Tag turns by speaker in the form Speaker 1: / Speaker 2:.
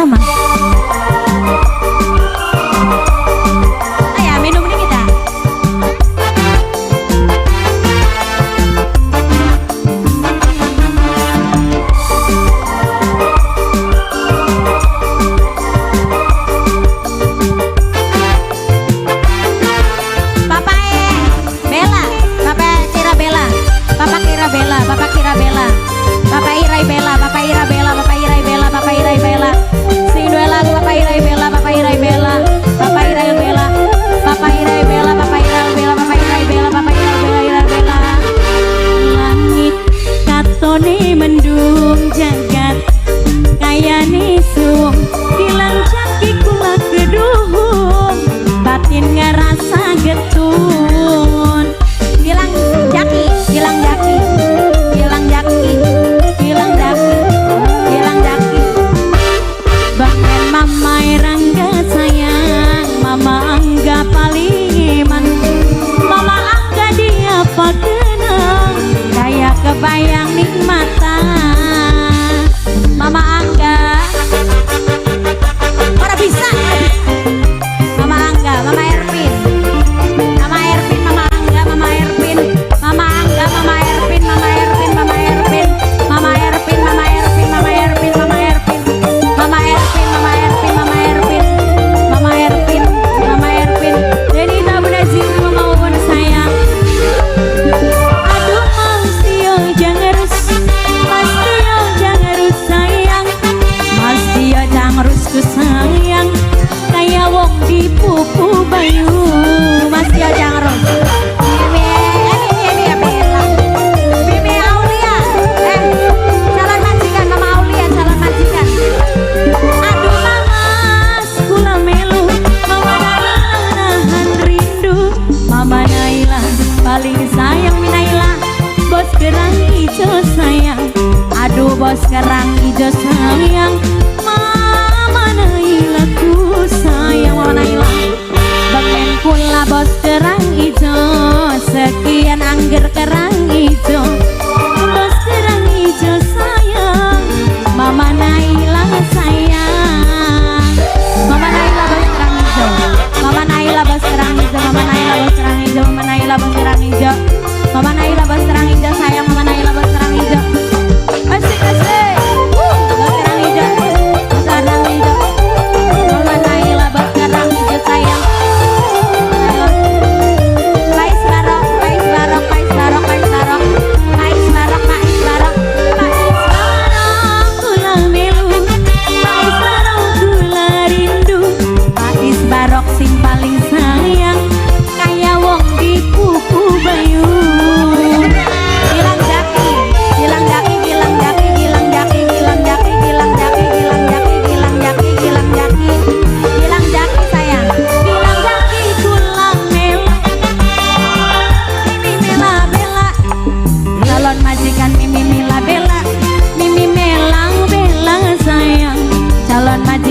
Speaker 1: ta, Mas? Ayo minum ini kita. Papa Bella, Papa Kira Bella, Papa Kira Bella, Papa Kira Bella, Papa Irai Bella, Papa Ira Bella, Papa Irai Bella, Papa Irai Bella. Sing dua lagu Papa Irai Bella, Papa Irai Bella, Papa Irai Bella, Papa Irai Bella, Papa Irai Bella, Papa Irai Bella, Papa Irai Bella, Irai Bella. Langit katone mendung jagat kayane sung dilang caki kula keduhung batin ngerasa getun. Bilang jaki, bilang jaki, bilang jaki, bilang jaki, bilang jaki. Bangen mama Erangga sayang, mama Angga paling iman, mama Angga dia pakenang, kayak kebayang ning mata. Mama Angga, ora bisa. Mama Angga, Mama Ervin, Mama Ervin, Mama Angga, Mama Ervin, Mama Angga, Mama Ervin, Mama Ervin, Mama Ervin, Mama Ervin, Mama Ervin, Mama Ervin, Mama Ervin, Mama Ervin, Mama Ervin, Mama Ervin, Mama Ervin, Mama Ervin. Denita Bunda Zikri, Mama Won sayang. Aduh Mas Tio jangan rus, Mas Tio jangan rus sayang, Mas Tio jangan rus ku sayang, kayak wong dipupu bayu. Mas Tio jangan rus. Mimi, Mimi, Mimi, Mimi Aulia, calon majikan Mama Aulia, calon majikan. Aduh Mas, kula melu, Mama Naila nahan rindu, Mama Naila paling sayang Minaila, bos kerang ijo sayang, aduh bos kerang ijo sayang, Mama Naila ku sayang, Mama Naila. Bengen kula bos kerang ijo, sekian angger kerang ijo, bos kerang ijo sayang, Mama Naila sayang, Mama Naila bos kerang ijo, Mama Naila bos kerang ijo, Mama Naila bos kerang ijo, Mama Naila bos kerang ijo, Mama Naila bos kerang ijo sayang, Mama Naila bos kerang ijo. Asik asik, bos kerang ijo, bos kerang ijo, Mama Naila bos kerang ijo sayang. Pais barok, pais barok, pais barok, pais barok, pais barok, pais barok, pais barok kula melu, pais barok kula rindu, pais barok sing paling sayang, kaya wong dipupu bayu. Gilang jaki, gilang jaki, gilang jaki, gilang jaki, gilang jaki, gilang jaki, gilang jaki, gilang jaki, gilang jaki, gilang jaki sayang, gilang jaki kula melu. Mimi Mela Bella, calon majikan Mimi Mela Bella, Mimi Melang Bella sayang, calon majikan.